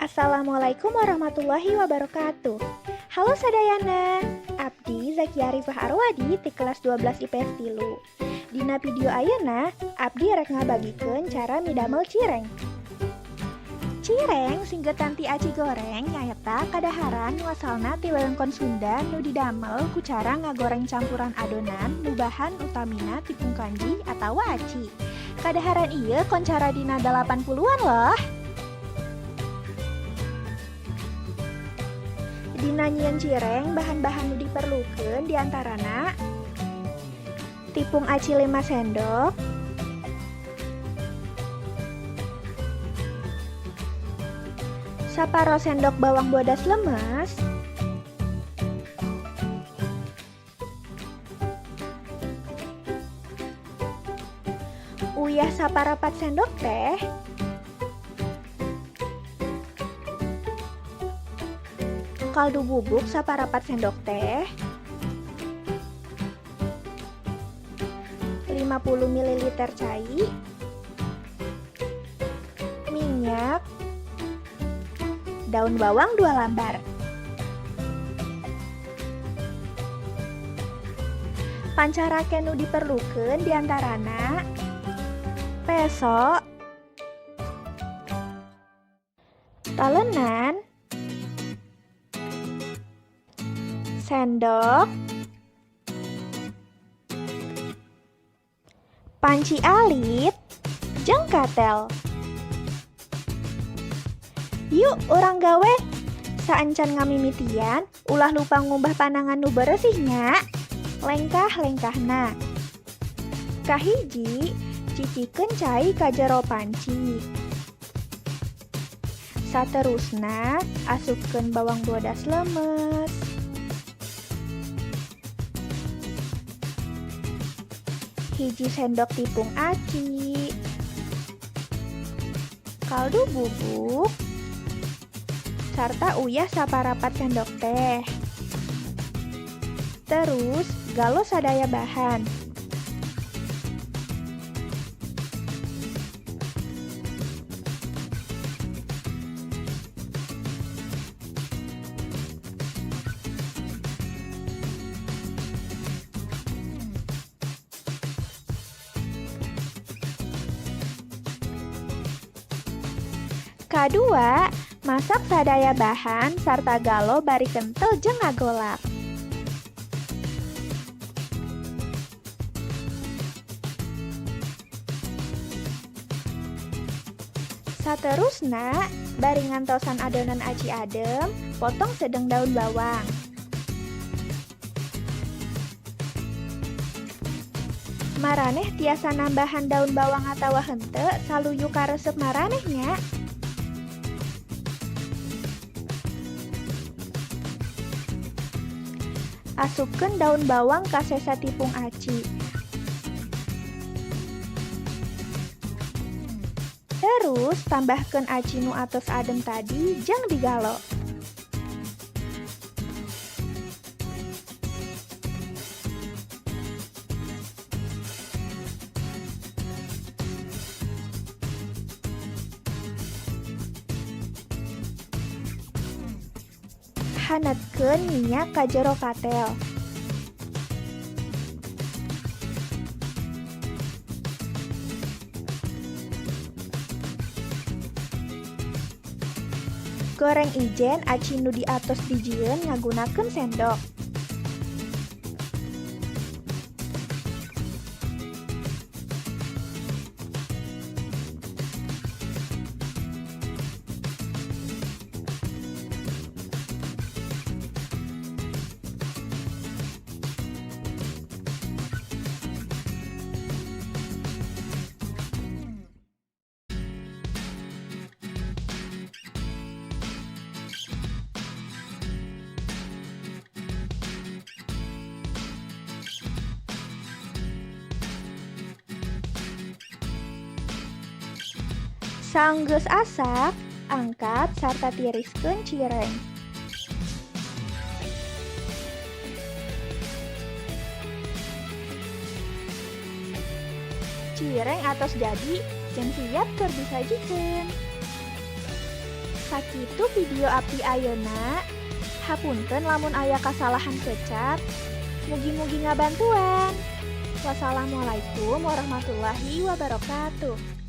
Assalamualaikum warahmatullahi wabarakatuh. Halo sadayana, Abdi Zakia Arifah Arwadi ti kelas 12 IPS 3. Dina video ayeuna, Abdi rek ngabagikeun cara midamel cireng. Cireng singgetan ti aci goreng nyaeta kadaharan nu asalna ti wewengkon Sunda nu didamel ku cara ngagoreng campuran adonan nu bahan utamina tipung kanji atawa aci. Kadaharan ieu koncara dina 80-an loh. Dina nyieun cireng, bahan-bahan nu diperlukeun diantarana tipung aci 5 sendok, saparo sendok bawang bodas lemes, uyah saparapat sendok teh, kaldu bubuk saparapat sendok teh, 50 ml cai, minyak, daun bawang 2 lambar. Pancarake nu diperlukeun diantarana peso, talenan, sendok, panci alit, jeung katel. Yuk urang gawe. Saacan ngamimitian, ulah lupa ngumbah panangan nu beresih nya. Lengkah-lengkahna. Kahiji, cicikeun cai ka jero panci. Saterusna, asupkeun bawang bodas lemes, hiji sendok tipung aci, kaldu bubuk, sarta uyah saparapat sendok teh. Terus, galo sadaya bahan. Kadua, masak sadaya bahan sarta galo bari kentel jeung ngagolak. Saterusna, bari ngantosan adonan aci adem, potong sedeng daun bawang. Maraneh tiasa nambahan daun bawang atawa henteu saluyu karesep maraneh nya. Asupkeun daun bawang ka sesa tipung aci. Terus tambahkeun aci nu atos adem tadi jeung digalo. Hanetkeun minyak ka jero katel. Goreng ijen aci nu diatos dijieun ngagunakeun sendok. Sanggeus asak, angkat sarta tiriskeun cireng. Cireng atos jadi jeung siap keur disajikeun. Sakitu video abdi ayeuna. Hapunten lamun aya kasalahan kecap. Mugi-mugi ngabantuan. Wassalamualaikum warahmatullahi wabarakatuh.